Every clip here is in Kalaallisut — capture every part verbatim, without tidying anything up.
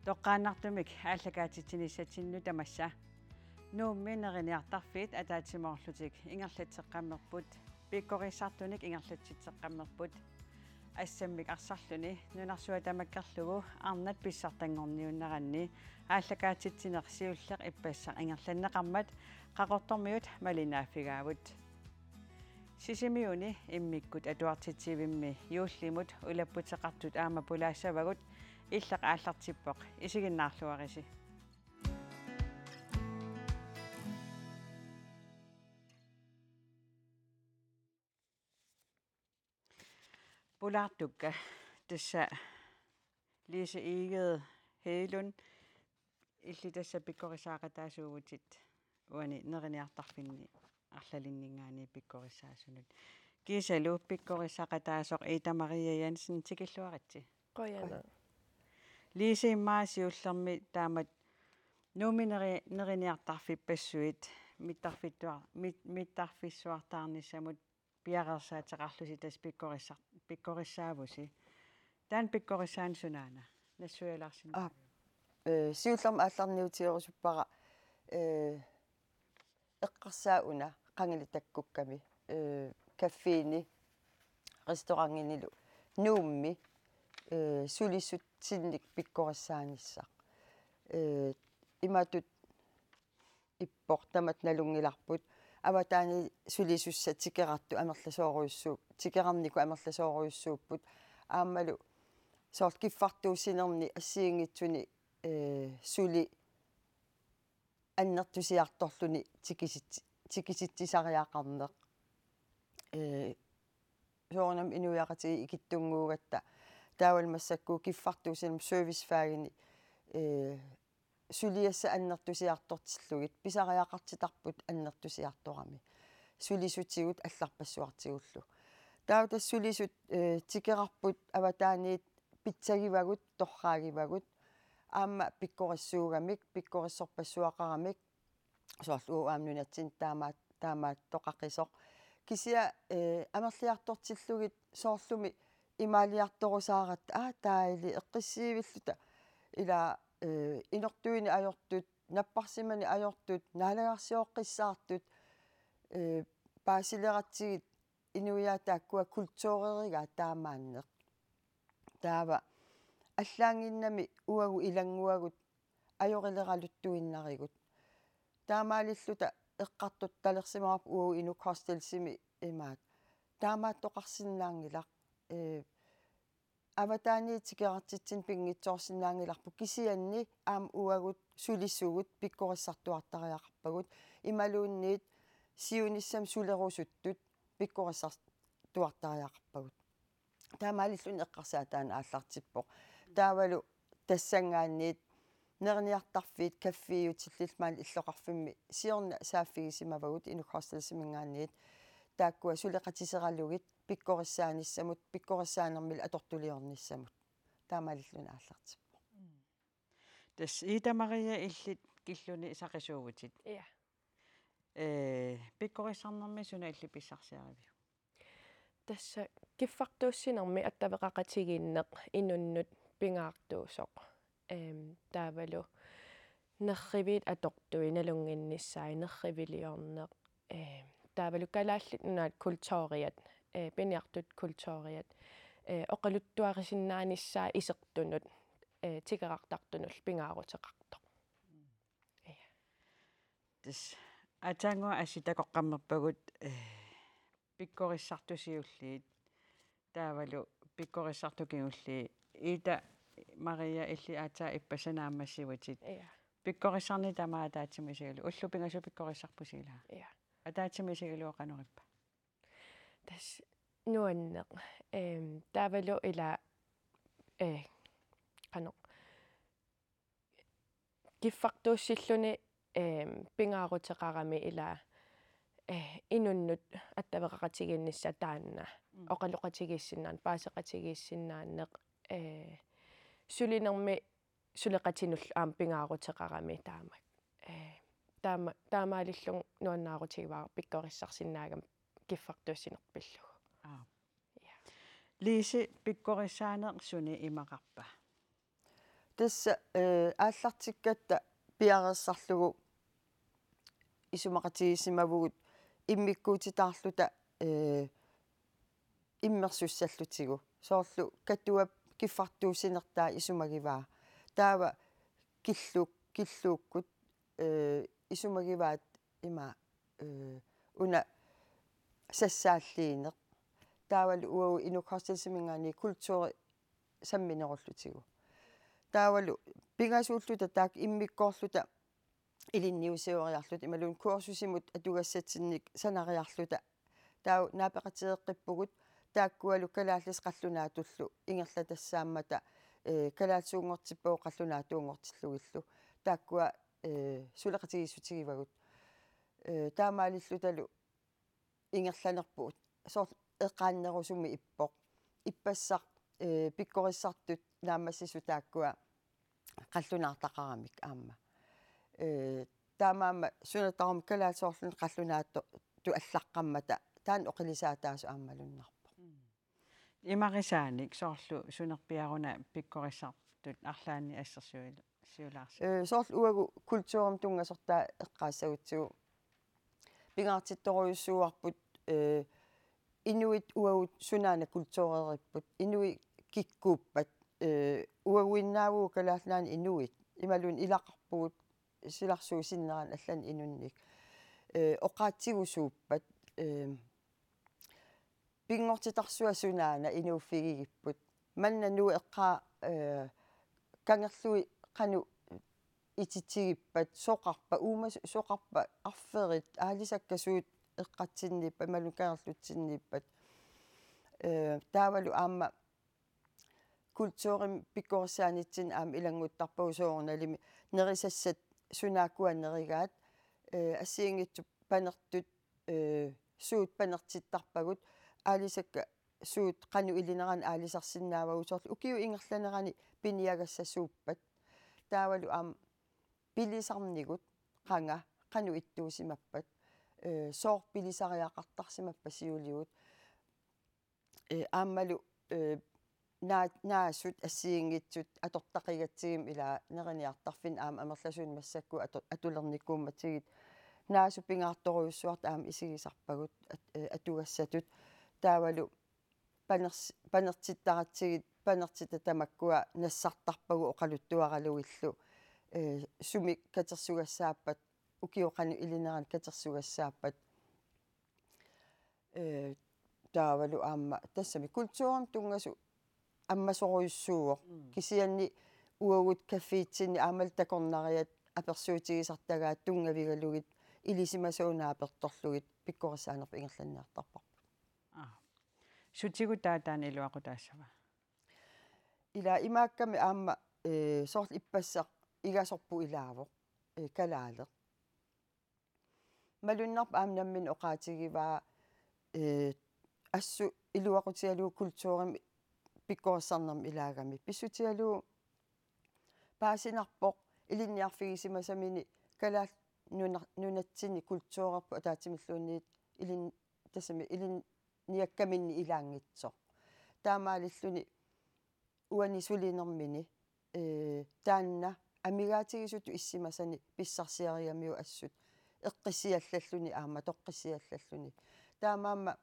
Toqqaannartumik aallakaatitsinissatsinnut tamassa. Nuummi neriniartarfiit ataatsimoorlutik ingerlatseqqammerput, pikkorissartunik ingerlatsitseqqammerput. Assammik arsarluni nunarsuaq tamakkerlugu arnat pissartanngorniunneranni aallakaatitsineq siulleq ippassaq ingerlanneqarmat Qaqortormiut malinnaaffigaavut. Sisimiuni immikkut atuartitsivimmi juullimut ulapputeqartut aamma pulaassavagut. Illaq aallartippoq, isiginnaarluarisi. Pulaartukka, tassa Lise Egede Hegelund, illit tassa pikkorissaaqataasuuvutit uani neriniartarfinni arlalinninngaanniit pikkorissaasunut. Kiisalu pikkorissaqataasoq Ida Maria Jensen, tikilluaritsi. Qujanaq. Lise, immaqa siullermik taamatut Nuummi neri-, neriniartarfippassuit mittarfittuar-, mit-, mittarfissuartaarnissamut piareersaateqarlusi tassa pikkorissar-, pikkorissaavusi. Taanna pikkorissaaneq sunaana? Nassuialaarsinnaavit? Aap. Ee, siullermik aallarniutigerusuppara, ee, eqqarsaat una qangali takkukkami, ee, kaffiini, restaurantinilu Nuummi, ee, sulisutsinnik pikkorissaanissaq. Ee, imatut ippoq, tamatta nalunngilarput. Avataaniit sulisussat tikerartut amerlasoorujussuup-, tikerarnikut amerlasoorujussuupput. Aammalu soorlu kiffartuussinerni assigiinngitsuni, ee, suli annertusiartorluni tikisit-, tikisitsisariaqarneq. Ee, soorunami inuiaqatigiit ikittunnguugatta taavalu massakkut kiffartuussinermi servicefagini, ee, suliassat annertusiartortillugit pisariaqartitarput annertusiartorami. Sulisutigut allarpassuartigullu. Taava tassa sulisut, ee, tikerarput avataaniit pitsagivagut, torraagivagut, aamma pikkorissuugamik, pikkorissorpassuaqaramik, soorlu uagut aamma nunatsinni taamaat-, taamaattoqaqisoq. Kisianni, ee, amerliartortillugit soorlumi imaaliartorusaaratta, aa, taava illit eqqissiivilluta. Ila, ee, inortuineq ajortut, napparsimaneq ajortut, naalagarsiooqqissaartut, ee, paasileratsigit inuiaat taakkua kulturerigaat taamaanneq. Taava allaannginnami uagut ilannguagut ajorileraluttuinnarigut. Taamaalilluta eqqartortalersimavarput uagut Inuk Hostelsimi imaattoq. Taamaattoqarsinnaanngilaq, ee, avataaniit tikerartitsineq pinngitsoorsinnaanngilarput kisianni aamma uagut sulisugut pikkorissartuartariaqarpagut imaluunniit siunissami sulerusuttut pikkorissartuartariaqarpagut. Taamaalilluni eqqarsaat taanna aallartippoq. Taavalu tassanngaanniit neriniartarfiit kaffiutillillu maani illoqarfimmi siorna saaffigisimavagut Inuk Hostelsiminngaanniit taakkua suleqatiseralugit pikkorissaanissamut, pikkorissaanermili atortuliornissamut. Taamaalilluni aallartippoq. Tassa Ida Maria illit killuni saqisuuvutit. Ja. Ee, pikkorissarnermi suna illit pissarsiariviuk? Tassa kiffartuussinermi attaveqaqatigiinneq inunnut pingaartuusoq. Eem, taavalu nerriviit atortui nalunnginnissaat, nerriviliorneq. Eem, taavalu Kalaallit Nunaat kulturiat, ee, piniartut kulturiat, ee, oqaluttuarisinnaanissaat isertunut, ee, tikerartartunullu pingaaruteqartoq. Ja. Tassa aatsaannguaq assi takoqqammerpagut, ee, pikkorissartut siulliit. Taavalu pikkorissartut kingulliit. Ida Maria, illit aatsaat ippassaq naammassivutit. Ja. Pikkorissarneq tamaat ataatsimut isigalugu. Ullut pingasut pikkorissarpusi ilaa? Ja. Ataatsimut isigalugu qanoq ippa? Tassa nuanneq. Eem, taavalu ila, ee, qanoq. Kiffartuussilluni, eem, pingaaruteqarami ila, ee, inunnut attaveqaqatigiinnissaa taanna. Mm. Oqaloqatigiissinnaan-, paaseqatigiissinnaaneq, ee, sulinermi suleqatinullu aamma pingaaruteqarami taamak. Ee, taama-, taamaalilluni nuannaarutigivara pikkorissarsinnaagami kiffartuussineq pillugu. Aap. Ja. Lise, pikkorissaaneq suni imaqarpa? Tassa, eh, aallartikkatta piareersarlugu isumaqatigiissimavugut immikkuutitaarluta, eh, immersussallutigu. Soorlu Katuap kiffartuussinertaa isumagivaa. Taava killu-, killuukkut, eh, isumagivaat ima, eh, una sassaalliineq. Taavalu uagut Inuk Hostelsimingaanniit kulturi samminerullutigu. Taavalu pingasuulluta taakku immikkoorluta ilinniusioriarluta imaluunniit kursusimut atugassatsinnik sanariarluta. Taava naapeqateeqqippugut taakkualu kalaallisut qallunaatullu ingerlatassaammata, eh, kalaallisuunngortippagut qallunaatuunngortillugillu. Taakkua, eh, suleqatigiissutigivagut. Eh, taamaalillutalu ingerlanerput soorlu eqaannerusumik ippoq. Ippassaq, eh, pikkorissartut naammassisut taakkua qallunaartaqaramik aamma. Eh, taamaammat suna tamarmi kalaallit soorlumi qallunaatut allaqqammata taanna oqilisaataasoq aamma malunnarpoq. Imarisaanik soorlu sunerpiaruna pikkorissartut arlaannik assersuilaarsi? Eh, soorlu uagut kulturimut tunngasortaa eqqaassagutsigu pingaartittorujussuuarput, eh, inuit uagut sunaana kultureeripput, inuit kikkuuppat, eh, uaguinnaavugut Kalaallit Nunaanni inuit, imaluunniit ilaqarpugut silarsuup sinnerani allani inunnik, eh, oqaatsigusuuppat, eh, pinngortitarsuaq sunaana inuuffigigipput. Manna Nuuk eqqaa, eh, kangerlui qanoq ititigippat, soqarpa, uuma soqarpa, arferit, aalisakkat suut eqqatsinniippat, imaluunniit kangerlutsinniippat. Eh, taavalu aamma kulturimik pikkorissaanitsinni aamma ilannguttarpagut soorunalimi nerisassat sunaakkua nerigaat, eh, assigiinngitsut panertut, eh, suut panertittarpagut, aalisakkat suut qanoq ilinerani aalisarsinnaavagut soorlu ukiup ingerlanerani piniagassasuuppat. Taavalu aamma pilisarnigut qanga qanoq ittuusimappat, eh, sooq pilisariaqartarsimappat siuligut. Eh, aammalu, eh, naa-, naasut assigiinngitsut atortaqigatsigimmi ilaa neriniartarfinni aamma amerlasuunik massakkut ato-, atulernikuummatigit naasut pingaartorujussuartut aamma isigisarpagut at-, eh, atugassatut. Taavalu paners-, panertittaratsigit panertitat tamakkua nassartarpagut oqaluttuaralugillu, eh, sumi katersugassaappat, ukiup qanoq ilinerani katersugassaappat. Eh, taavalu aamma tassami kulturimut tunngasut ammasorujussuuvoq. Mm. Kisianni uagut kaffiitsinni aammalu takornariat apersuutigisartagaat tunngavigalugit ilisimasat una apertorlugit pikkorissaanerput ingerlanniartarparput. Aa. Sutigut taava taanna iluaqutaassava? Ilaa imaakkami aamma, eh, soorlu ippassaq igasorput ilaavoq, eh, kalaaleq. Malunnarpoq aamma nammineq oqaatigivaa, eh, assut iluaqutigalugu kulturimik pikkorissarnermik ilaagami. Pissutigalugu paasinarpoq ilinniarfigisimasamini Kalaallit Nuna-, Nunatsinni kulturerput ataatsimilluunniit ilin-, tassami ilinniakkaminni ilaanngitsoq. Taamaalilluni uani sulinermini, eh, taanna amigaatigisutut issimasani pissarsiarigamiuk assut eqqissiallalluni aamma toqqissiallalluni. Taamaammat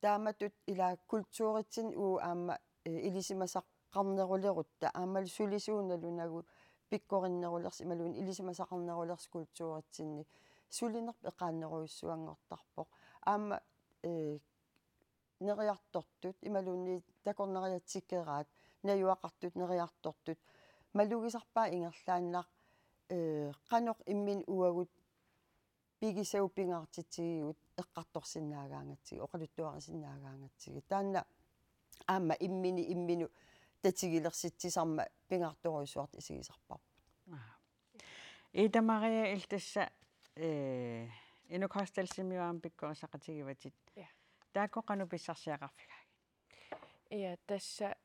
taamatut ilaa kulturitsinni uagut aamma, eh, ilisimasaqarnerulerutta aammalu sulisuut nalunagu pikkorinnerulersoq imaluunniit ilisimasaqarnerulersoq kulturitsinni sulinerput eqaannerujussuanngortarpoq. Aamma, eh, neriartortut imaluunniit takornariat tikeraat najugaqartut neriartortut malugisarpaat ingerlaannaq, eh, qanoq imminut uagut pigisavut pingaartitsigigut eqqartorsinnaagaangatsigit, oqaluttuarisinnaagaangatsigit. Taanna aamma imminut imminut tatigilersitsisarmat pingaartorujussuartut isigisarparput. Ida Maria, illit tassa, eh, Inuk Hostelsimioq aamma pikkorissaqatigivatit. Ja. Taakku qanoq pissarsiaqarfigaagit? Ja, tassa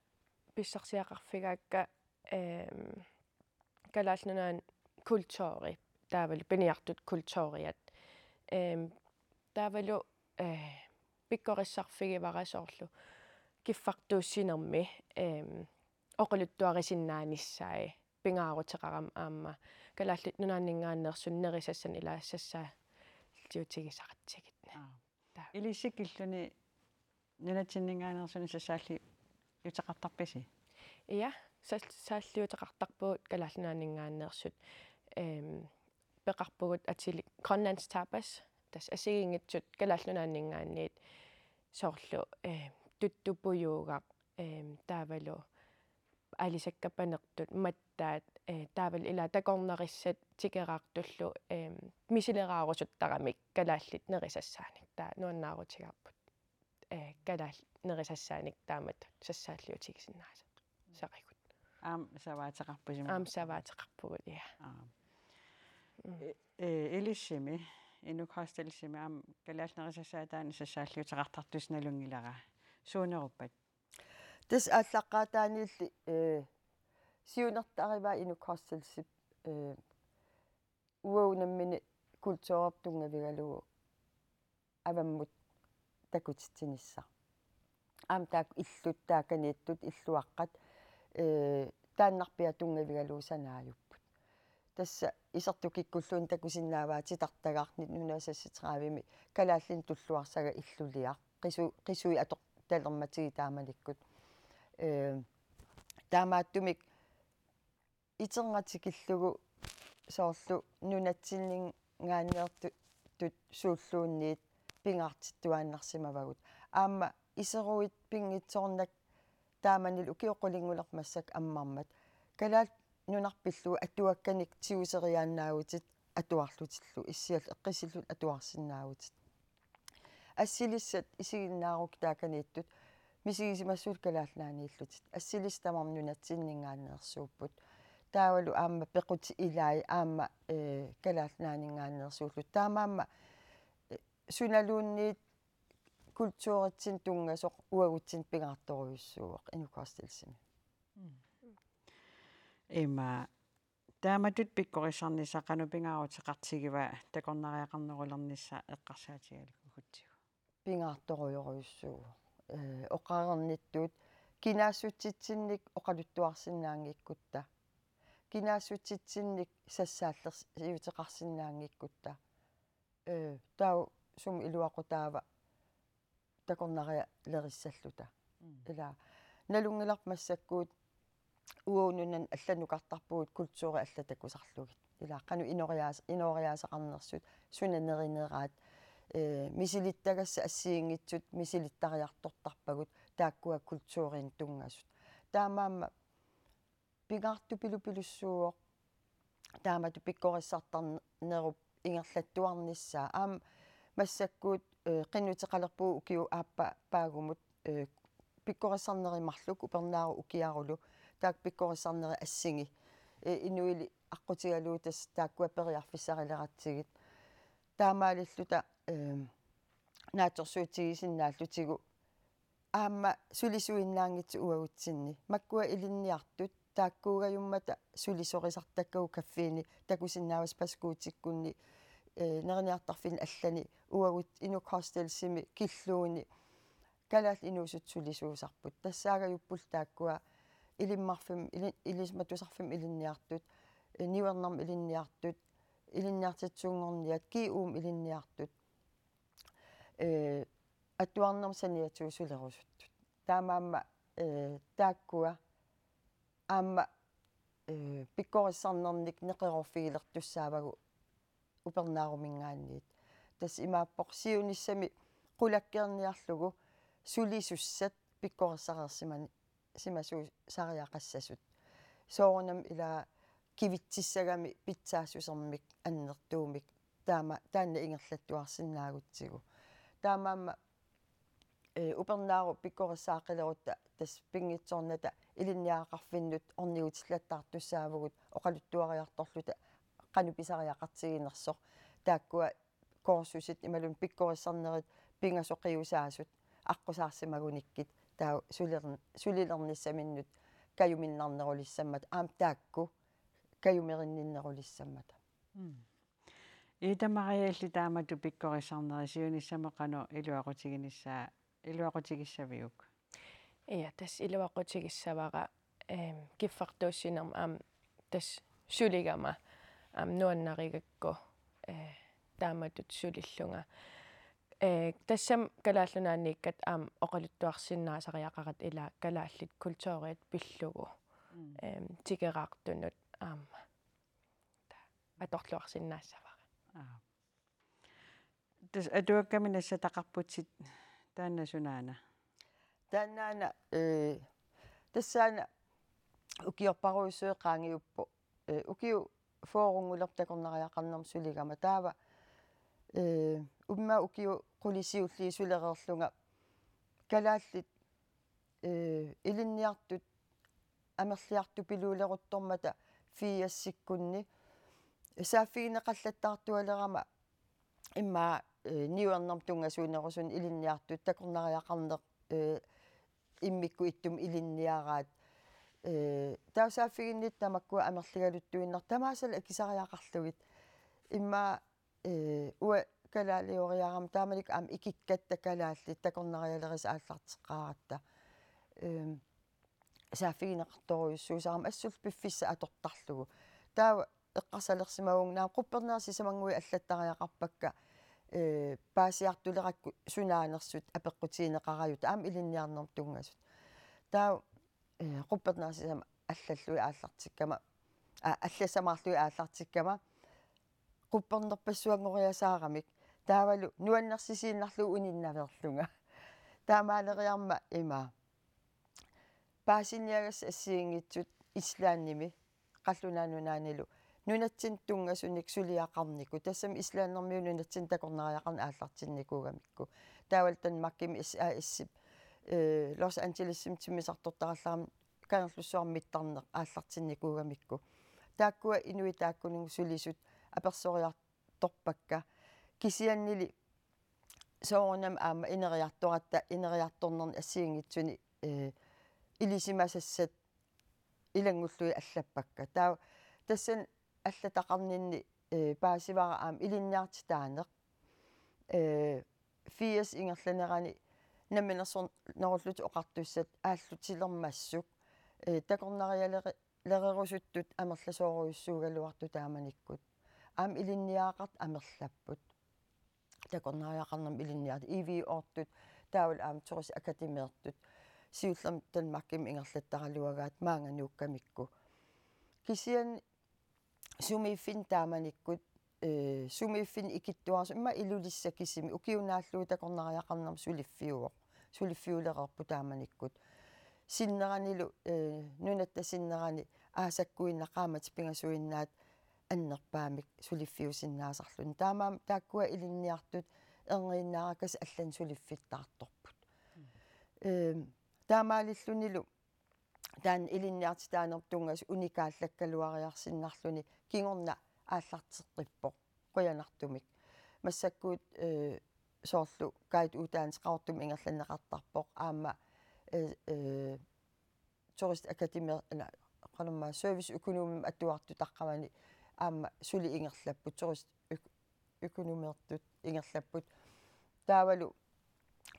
pissarsiaqarfigaakka, ehm, Kalaallit Nunaanni kulturi, taavalu piniartut kulturiat. Ehm, taavalu, eh, pikkorissarfigivara soorlu kiffartuussinermi, ehm, oqaluttuarisinnaanissaat pingaaruteqarami aamma Kalaallit Nunaanninngaanneersunik nerisassanik ilaa sassaalliutigisaratsigit. Aa. Taa. Ilissi killuni nunatsinninngaanneersunik sassaalliuteqartarpisi? Ja, sas-, sassaalliuteqartarpugut Kalaallit Nunaanninngaanneersut, ehm, peqarpugut atilik Grønlands Tapas, tassa assigiinngitsut Kalaallit Nunaanninngaanniit soorlu, ehm, tuttupujuugaq, ehm, taavalu aalisakkat panertut, mattaat, eh, taavalu ilaa takornarissat tikeraartullu, ehm, misileraarusuttarami kalaallit nerisassaanik. Taava nuannaarutigaarput, eh, kalaallit nerisassaanik taamatut sassaalliutigisinnaasarigut. Aamma savaateqarpusi? Aamma savaateqarpugut, ja. Aap. Mm. E-, e-, Ilissimi, Inuk Hostelsimi aamma kalaallit nerisassaat taanna sassaalliuteqartartussaq nalunngilara. Suuneruppat? Tassa aallaqqaataaniilli, eh, siunertarivaa Inuk Hostelsip, eh, uagut nammineq kulturerput tunngavigalugu avammut takutitsinissaq. Aamma taakku illut taakaniittut illuaqqat, eh, taannarpiaq tunngavigalugu sanaajupput. Tassa isertut kikkulluunniit takusinnaavaat titartagaq nitten hundrede og seksogtredivemi kalaallinik tulluarsagaq illuliaq. Qisu-, qisui atortalermatigit taamanikkut. Eh, taamaattumik iternatikillugu soorlu nunatsinninngaanneertut suulluunniit pingaartittuaannarsimavagut. Aamma iseruit pinngitsoornak taamanilu ukiut qulingulermat massakkut ammarmat Kalaallit Nunarput pillugu atuakkanik tiguseriaannaagutit atuarlutillu issiallu eqqissillutit atuarsinnaagutit. Assilissat isiginnaarukkit taakaniittut misigisimassuutit Kalaallit Nunaanniillutit. Assilissat tamarmik nunatsinninngaanneersuupput. Taavalu aamma pequtit ilaat aamma, eh, Kalaallit Nunaanninngaanneersuullutik. Taamaammat, eh, sunaluunniit kulturitsinnut tunngasoq uagutsinnut pingaartorujussuuvoq Inuk Hostelsimi. Mm. Ima taamatut pikkorissarnissaq qanoq pingaaruteqartigiva takornariaqarnerulernissaq eqqarsaatigalugit? Pingaartorujorujussuuvoq. Eh, oqareernittut kinaassutsitsinnik oqaluttuarsinnaanngikkutta. Kinaassutsitsinnik sassaalliuteqarsinnaanngikkutta. Eh, taava sumut iluaqutaava takornarialerissallugit. Mm. Ila nalunngilarput massakkut uagut nunani allanukartarpugut kulturi allat takusarlugit. Ila qanoq inoriaas-, inooriaaseqarnersut, suna nerineraat, eh, misilittagassat assigiinngitsut misilittariartortarpagut taakkua kulturiinut tunngasut. Taamaammat pingaartupilupilussuuvoq taamatut pikkorissartarnerup ingerlattuarnissaa. Aamma massakkut, eh, qinnuteqalerpugut ukiup aappaagumut, eh, pikkorissarnerit marluk, upernaarut ukiarulu, taakku pikkorissarnerit assingi, eh, inuilli aqqutigalugu tassa taakkua periarfissarileratsigit. Taamaalilluta, eh, naatsorsuutigisinnaallutigu aamma sulisuinnaanngitsut uagutsinni. Makkua ilinniartut, taakkuugajummata sulisorisartakkagut kaffiini, takusinnaavasi Pascuutikkunni, eh, neriniartarfinni allani, uagut Inuk Hostelsimi killuuni, kalaallit inuusuttut sulisuusarput. Tassaagajuppullu taakkua Ilimmarfimmi, ili-, Ilisimatusarfimmi ilinniartut, eh, Niuernermi ilinniartut, Ilinniartitsisunngorniat, G U-mi ilinniartut, eh, atuarnermut saniatigut sulerusuttut. Taamaammat, eh, taakkua aamma, eh, pikkorissarnernik neqeroorfigilertussaavagut upernaaruminngaanniit. Tassa imaappoq siunissami qulakkeerniarlugu sulisussat pikkorissareersimani-, simasuusariaqassasut. Soorunami ila kivitsissagami pitsaassusermik annertuumik taama, taanna ingerlattuarsinnaagutsigu. Taamaammat, eh, upernaarut pikkorissaaqilerutta tassa pinngitsoornata ilinniagaqarfinnut ornigutillattaartussaavugut oqaluttuariartorluta qanoq pisariaqartiginersoq. Taakkua kursusit imaluunniit pikkorissarnerit pingasoqiusaasut aqqusaarsimagunikkit taava suliler-, sulilernissaminnut kajuminnarnerulissammata aamma taakku kajumerinninnerulissammata. Mm. Ida Maria, illit taamatut pikkorissarnerit siunissami qanoq iluaqutiginissaa-, iluaqutigissaviuk? Ja, tassa iluaqutigissavara, ehm, kiffartuussinermi aamma tassa suligama aamma nuannarigakku, eh, taamatut sulillunga. Eh, tassami Kalaallit Nunaanniikkatta aamma oqaluttuarsinnaasariaqaratta ilaa kalaallit kulturiat pillugu, mm, ehm, tikeraartunut aamma ta-, atorluarsinnaassavara. Aap. Tassa atuakkami nassataqarputit taanna sunaana? Taannaana, eh, tassaana ukiorparujussuit qaangiuppoq, eh, ukiut fyrrenngulerput takornariaqarnermut suligama. Taava, eh, immaqa ukiut qulit siulliit sulereerlunga kalaallit, eh, ilinniartut amerliartupiluuleruttormata firsikkunni saaffigineqallattaartualerama immaqa, eh, niuernermut tunngasuunerusunik ilinniartut takornariaqarneq, eh, immikkut ittumik ilinniaraat. Eh, taava saaffiginnittut tamakkua amerligaluttuinnartut tamaasalu akisariaqarlugit. Immaqa, eh, uanga kalaalioriarama taamanikkut aamma ikikkatta kalaallit takornarialerisat aallarteqqaaratta. Ehm, saaffigineqartorujussuusarami assullu piffissaq atortarlugu. Taava eqqarsalersimavunga naamik quppernerit sisamannguit allattariaqarpakka, eh, paasiartulerakku sunaanersut apeqqutigineqarajuit aamma ilinniarnermut tunngasut. Taava, eh, quppernerit sisamat allallugit aallartikkama, a-, allassamaarlugit aallartikkama, quppernerpassuanngoriasaaramik. Taavalu nuannersisiinnarlugu uninnaveerlunga. Taamaaleriarmat ima paasiniagassat assigiinngitsut Islandimi, Qallunaat Nunaannilu, nunatsinnut tunngasunik suliaqarnikut, tassami islandermiut nunatsinnut takornariaqarneq aallartinnikuugamikku. Taavalu Danmarkimi S A S-ip, eh, Los Angelesimi timmisartortarallarami Kangerlussuarmi mittarneq aallartinnikuugamikku. Taakkua inuit taakkununnga sulisut apersoriartorpakka. Kisiannili soorunami aamma ineriartoratta ineriartornerni assigiinngitsuni, eh, ilisimasassat ilanngullugit allappakka. Taava tassani allataqarninni, eh, paasivara aamma ilinniartitaaneq. Eh, firs ingerlanerani Namminersornerullutik Oqartussat aallutilermassuk, eh, takornarialeri-, lererusuttut amerlasoorujussuugaluartut taamanikkut. Aamma ilinniagaqartut amerlapput. Takornariaqarnermut ilinniartut, I V O-rtut, taavalu aamma Turistakademiortut, siullermik Danmarkimi ingerlattaraluagaat maanga nuukkamikku. Kisianni sumiiffinni taamanikkut, eh, sumiiffinni ikittuarasut, immaqa Ilulissat kisimik, ukiup naallugu takornariaqarnermut suliffiuvoq, suliffiulereerput taamanikkut. Sinneranilu, eh, nunatta sinnerani aasakkuinnaq qaammatit pingasuinnaat annerpaamik suliffiusinnaasarluni. Taamaammat taakkua ilinniartut erniinnaarakkasik allanut suliffittaartorput. Mm. Ehm, taamaalillunilu taanna ilinniartitaanermut tunngasut unikaallakkaluariarsinnarluni kingorna aallarteqqippoq qujanartumik. Massakkut, eh, soorlu guideuddannelse Qaqortumi ingerlanneqartarpoq aamma, eh, eh, Turistakademi, ila, qanormaa serviceøkonomimik atuartut taqqavani aamma suli ingerlapput, turist øk-, økonomertut ingerlapput. Taavalu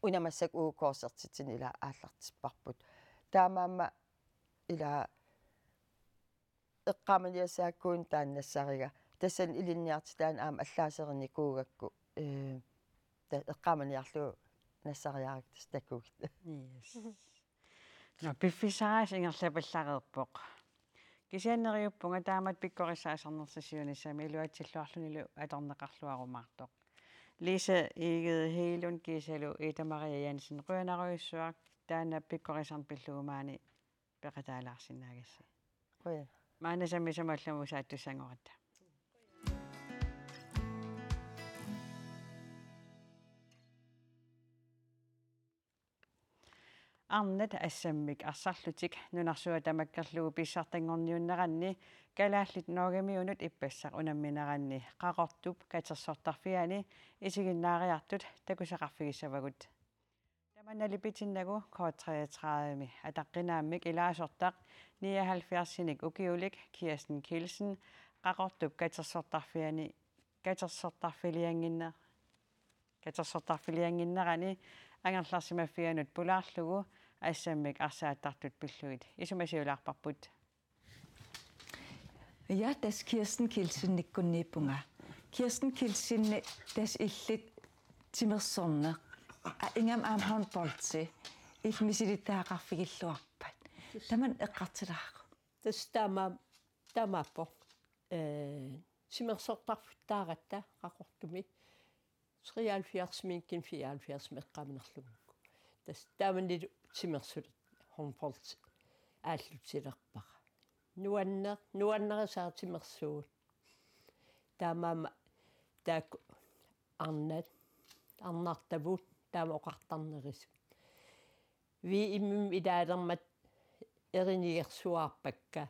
una massakkut uku kursertitsineq ila aallartipparput. Taamaammat ila eqqaamaniassaakkuuneq taanna nassariga. Tassani ilinniartitaaneq aamma allaaserinikuugakku, eh, ta-, eqqaamaniarlugu nassariarakku tassa takugit. Yes. Nå, piffissaq aasiit ingerlapallareerpoq. Kisianni neriuppunga taamatut pikkorissaasarnersi siunissami iluatsilluarlunilu atorneqarluarumaartoq. Lise Egede Hegelund kiisalu Ida Maria Jensen, qujanarujussuaq taanna pikkorissarneq pillugu maani peqataalaarsinnaagassi. Qujan. Maanna sammisama allamut saattussanngoratta. Arnat assammik arsarlutik nunarsuaq tamakkerlugu pissartanngorniunneranni Kalaallit Norgemiunut ippassaq unammineranni Qaqortup katersortarfiani isiginnaariartut takusaqarfigissavagut. Tamanna lipitinnagu K treogtredive-mi ataqqinaammik ilaasortaq nioghalvfjerdsinik ukiulik Kirsten Kielsen Qaqortup katersortarfiani, katersortarfiliannginner-, katersortarfiliannginnerani angerlarsimaffianut pulaarlugu assammik arsaattartut pillugit. Isumasiulaarparput. Ja, tassa Kirsten Kielsenikkunniippunga. Kirsten Kielsen tassa illit timersorneq. Aa, ingammik aamma håndboldi. Illit misilittagaqarfigilluarpat. Tamanna eqqartulaaruk. Tassa taama, taamaappoq. Ee, timersortarfittaaratta Qaqortumi. Treoghalvfjerdsimiikkami fireoghalvfjerdsimi eqqaamanerlugukku. Tassa taamanilu timersulik håndbold aallutilerpara. Nuanne-, nuannarisara timersuut. Taamaammat taakku arnat, arnartavut, taama oqartarnerusut. V M-imi ilaalermat erinigersuarpakka.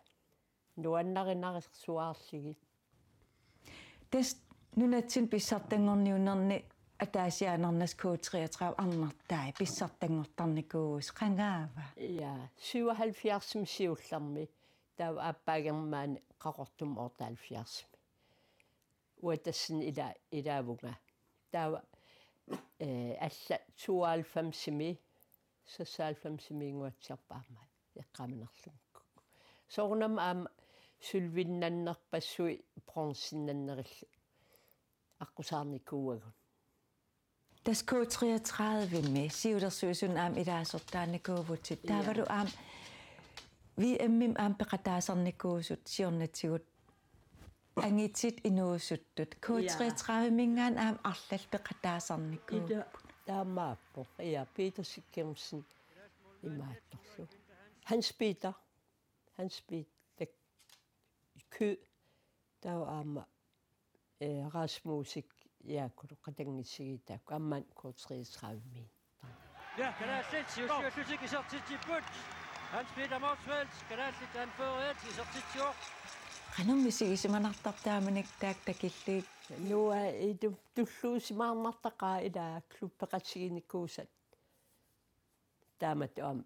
Nuannarinersuarlugit. Tassa nunatsinni pissartanngorniunnerni ataasiaannarnissaq K treogtredive arnartai pissartanngortarnikuusoq qangaava? Ja, syvoghalvfjerdsimi siullermi. Taava aappaagermaani Qaqortumi otteoghalvfjerdsimi. Uanga tassani ila-, ilaavunga. Taava, ee, alla tooghalvfemsimi, seksoghalvfemsimiinnguatsiarpoq aamma eqqaamanerlugukku. Soorunami aamma sølvinnannerpassuit bronzennannerillu aqqusaarnikuuagut. Tassa K treogtredivemi siulersuisuni aamma ilaasortaanikuuvutit. Ja. Taavalu aamma V M-imi aamma peqataasarnikuusut siornatigut angitit inuusuttut. Ja. K treogtredivemiingaanniit aamma arlallit peqataasarnikuupput. Ila taamaappoq. Ja, Peter Sikkermsen imaattorlu. Hans Peter. Hans Peter. Kø. Taava aamma Ee, Rasmusip Jaakulu qatanngissigit taakku aamma K treogtredivemi. Ja, kalaallit siussiullutik isertitsipput. Hans Peter Motzfeldt, kalaallit anførerit isertitsivoq. Qanoq misigisimanartarpa taamanikkut taakku takillugit? Nuann-, ilu tulluusimaarnartaqaaq ila klubbeqatiginikuusat. Taamatut aamma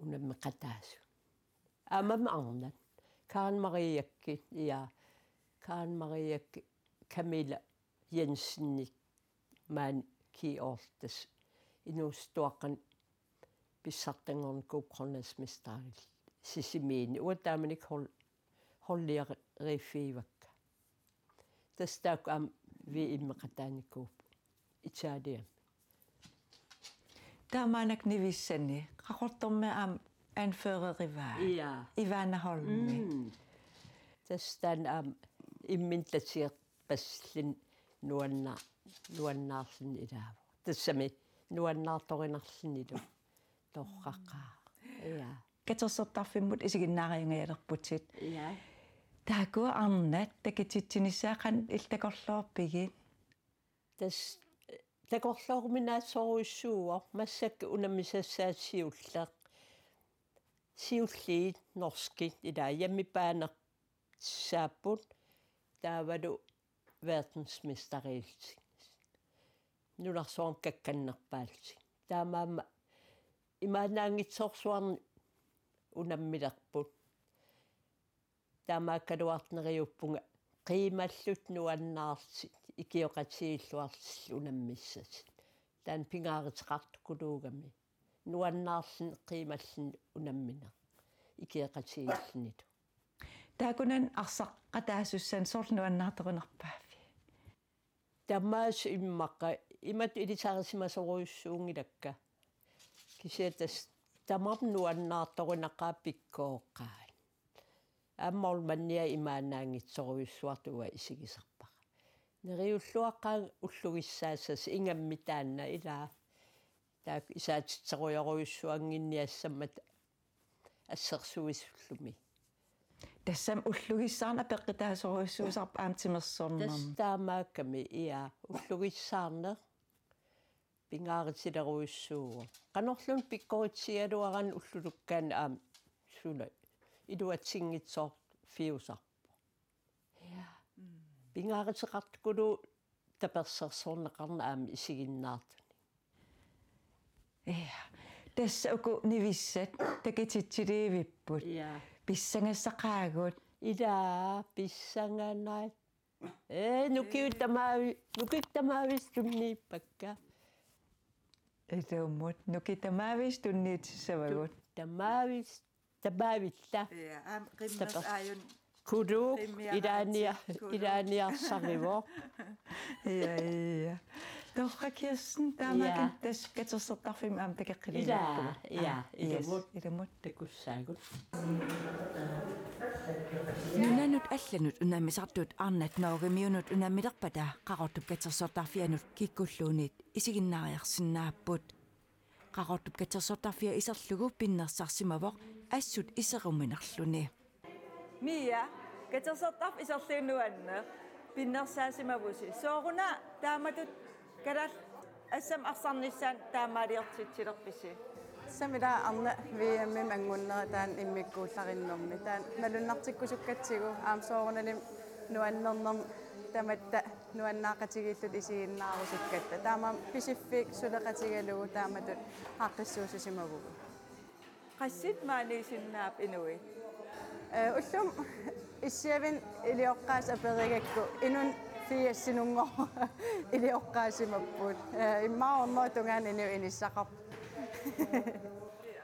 unammeqataasut. Aammami arnat. Karen Mariakkit, ja. Karen Mariakkit, Camilla Jensenik, maani Kiortes. Inuusuttuaqqanik pissartanngornikuupput grønlandsmesterit. Sisimiuni. Uanga taamanikkut hold-, holdiariiffiivakka. Tassa taakku aamma V M-eqataanikuupput Italiami. Taamaannak nivissani, Qaqortormiut aamma anførerivaa. Ja. Ivana Holmi. Mm. Tassa taanna aamma imminut tatigerpasilluni nuanna-, nuannaarluni ilaavoq. Tassami nuannaartorinarlunilu torraqaaq. Ja. Katersortarfimmut isiginnaariungajalerputit. Ja. Taakku arnat takutitsinissaat qanoq illit takorloorpigit? Tassa, eh, takorlooruminaatsorujussuuvoq, massakkut unammisassaat siulleq. Siulliit norskit ila hjemmebane-, saapput taavalu verdensmesteriillutik. Nunarsuarmi kakkannerpaallutik. Taamaammat imaannaanngitsoorsuarnik unammilerput. Taamaakkaluartoq neriuppunga qiimallutik nuannaarlutik ikioqatigiilluarlutillu unammissatik. Taanna pingaaruteqartukuluugami. Nuannaarluni qiimalluni unammineq. Ikioqatigiillunilu. Taakkunani arsaqataasussanik soorlu nuannaartorinarpaaviuk? Tamaasa immaqa imatut ilisarisimasorujussuunngilakka. Kisianni tassa tamarmik nuannaartorinaqaat pikkooqqaat. Aamma målmandia imaannaanngitsorujussuartut uanga isigisarpara. Neriulluaqqaanga ullugissaassasut ingammik taanna ilaa. Taakku isaatitserujorujussuannginniassammata assersuisullumi. Tassami ullugissaarneq apeqqutaasorujussuusarpoq aamma timersornermi. Tassa taamaakkami, ja, ullugissaarneq pingaarutilerujussuuvoq. Qanorluunniit pikkoritsigigaluaraanni ullulukkaanni aamma suna iluatsinngitsoorfiusarpoq. Ja. Mm. Pingaaruteqartukuluuvoq tapersersorneqarneq aamma isiginnaartunik. Ja. Tassa uku nivissat takutitsiliivipput. Ja. Pissangassaqaagut. Ilaa, pissanganaq. Ee, nukiut tamaavi-, nukikkut tamaavisut tunniuppakka. Ilumut. Nukiit tamaaviisa tunniutissavagut. Tamaaviisa, tamaavilla. Ja, aamma qimmeq Tapas. Aajuna Kuluuk, qimmiaraansi, ilaania-, kuluuk. Ilaaniarsarivoq. Ja, ja. Torrak Kirsten, taamaakkami Ja. tassa katersortarfimmi aamma takoqqiliinnarpugut. Ja, ja, Aa, yes, ilumut. Ilumut. Takussaagut. Nunanut allanut unammisartut arnat Norgemiunut unammilerpata Qaqortup Katersortarfianut kikkulluunniit isiginnaariarsinnaapput. Qaqortup Katersortarfia iserlugu pinnersarsimavoq assut iseruminarluni. Mia, katersortarfik iserlugu nuanneq, pinnersaasimavusi. Sooruna taamatut kalaallit assammik arsarnissaanut taamaaliortitsilerpisi? Tassami taava arnat V M-imi anngunnerit taanna immikkuullarinnermi. Taanna malunnartikkusukkatsigu aamma soorunalimi nuannernermi tamatta nuannaaqatigiilluta isiginnaarusukkatta. Taamaammat Pisiffik suleqatigalugu taamatut aaqqissuussisimavugut. Qassit maaniisinnaapput inuit? Ee, ullumi issiavinni ilioqqaasut aperigakku inunnut firsinunngormat ilioqqaasimapput. Ee, immaqa hundredet tungaanut inuit inissaqarput.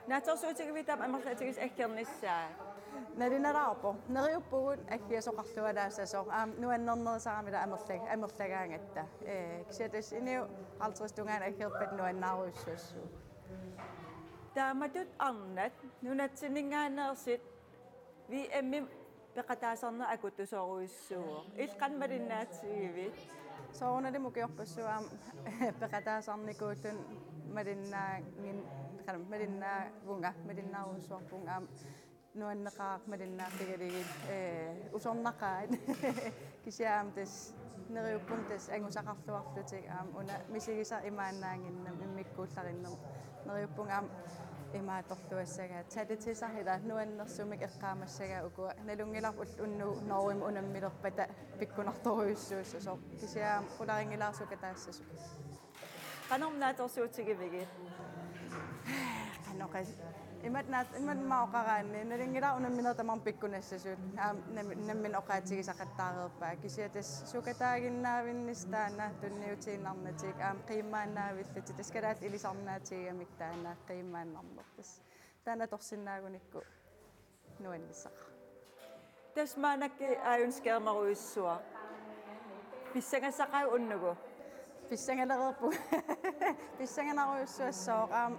Naatsorsuutigiviuk taama amerlatigisut aggernissaat? Nalunalaarpoq. Neriuppugut aggiasoqarlualaassasoq. Aamma nuannernerisarami taava amerlag-, amerlagaangatta. Ee, kisianni tassa inuit halvtreds tungaanut aggerpata nuannaarujussuassaaq. Taamatut arnat nunatsinninngaanneersut V M-imi peqataasarneq akuttusorujussuuvoq. Illit qanoq malinnaatigivit? Soorunalimi ukiorpassuit aamma peqataasarnikuulluni malinnaagin-, qanoq malinnaavunga, malinnaarujussuarpunga aamma nuanneqaaq malinnaaffigalugit, ee, usornaqaat. Kisianni aamma tassa neriuppunga tassa angusaqarluarlutik aamma una misigisaq imaannaannginnami immikkuullarinnermi. Neriuppunga aamma imaattorluassagaat. Talitisar ila nuannersumik eqqaamassagaat ukua. Nalunngilarput ul-, unnugu Norgemi unammilerpata pikkunartorujussuussasoq. Kisianni aamma qularinngilara sukataassasut. Qanormi naatsorsuutigivigit? Qanoq-aa. Imatut naat-, imatut immaqa oqaraanni, nalunngilara unamminerit tamarmik pikkunassasut. Aamma nam-, nammineq oqaatigisaqattaareerpaat. Kisianni tassa sukataaginnaavinnissaq taanna tunniutiinnarnatik, aamma qiimmaannaavillatik, tassa kalaallit ilisarnaatigigamik taanna qiimmaannarneq tassa. Taanna atorsinnaagunikku nuannissaqaaq. Tassa maannakkut aajuna skærmerujussuaq. Pissangassaqaagut unnugu? Pissangalereerpugut. Pissanganarujussuassooq aamma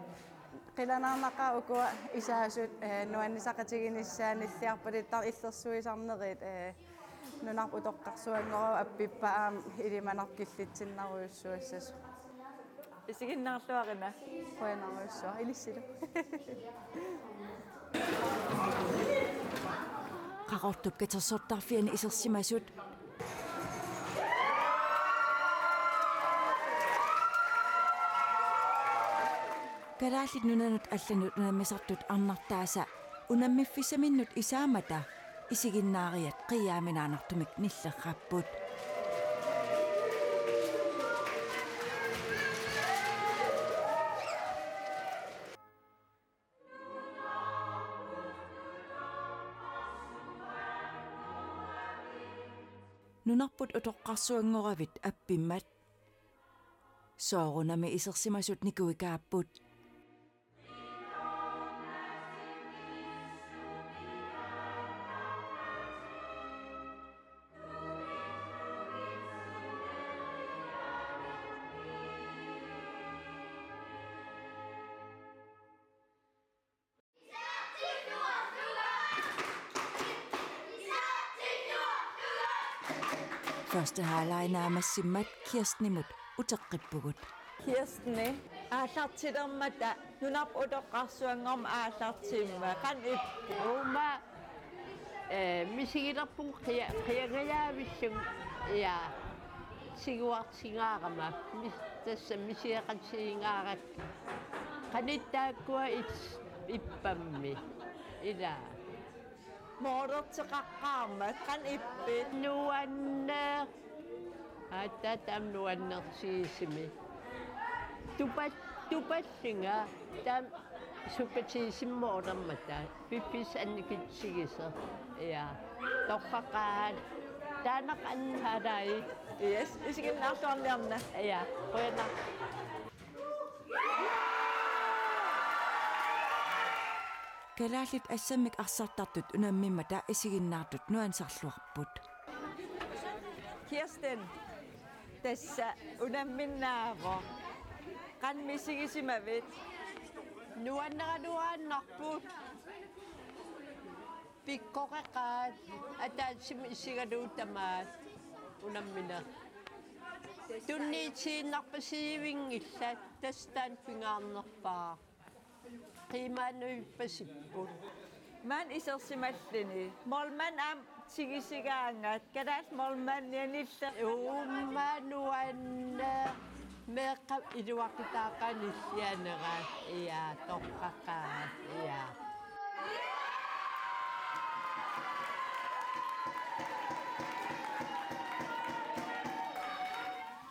qilanaarnaqaaq ukua isaasut, ee, nuannisaqatiginissaat nilliarpaluttartut illersuisarnerit, ee, nunarput utoqqarsuanngoragut appippat aamma ilimanarpoq killitsinnarujussuassasoq. Isiginnaarluarina. Qujanarujussuaq, ilissilu. Qaqortup Katersortarfiani isersimasut. Kalaallit nunanut allanut unammisartut arnartaasa unammiffissaminnut isaammata isiginnaariat qiiaaminaannartumik nillerrapput. Nunarput utoqqarsuanngoravit appimmat. Soorunami isersimasut nikuikaapput. Første halvleg naammassimmat Kirstenimut uteqqippugut. Kirsteni, aallartilermata nunarput utoqqarsuanngormat aallartimmat, qanoq ippa? Uuma, ee, misigilerpunga qia-, qiangajaavillunga, ja, tiguartigaarama, mis-, tassa misigeqatigigaarakkit. Qanoq taakkua is-, ippammi. Ila. Moolerteqaqqaarmat, qanoq ippit? Nuanneq. Aatsaat taama nuannertigisumik. Tupa-, tupallunga taama sukatigisumik moolermata. Piffissaq annikitsuusoq. Ja. Torraqaat. Taanna anden halvleg. Yes, isiginnaarluarniarina. Ja, qujanaq. Kalaallit assammik arsartartut unammimmata isiginnaartut nuannisarluarput. Kirsten, tassa unamminnaavoq. Qanoq misigisimavit? Nuanneraluaannarput. Pikkoreqaat ataatsimut isigalugu tamaat unammineq. Tunniutiinnarpasivinngillat, tassa taanna pingaarnerpaaq. Qiimaanuippasipput. Maani isersimalluni. Målmand aamma tigisigaangat. Kalaallit målmandianillu. Uummanuanna meeqqap iluaqutaaqanillianera. Ia, toqqaqaat. Ia.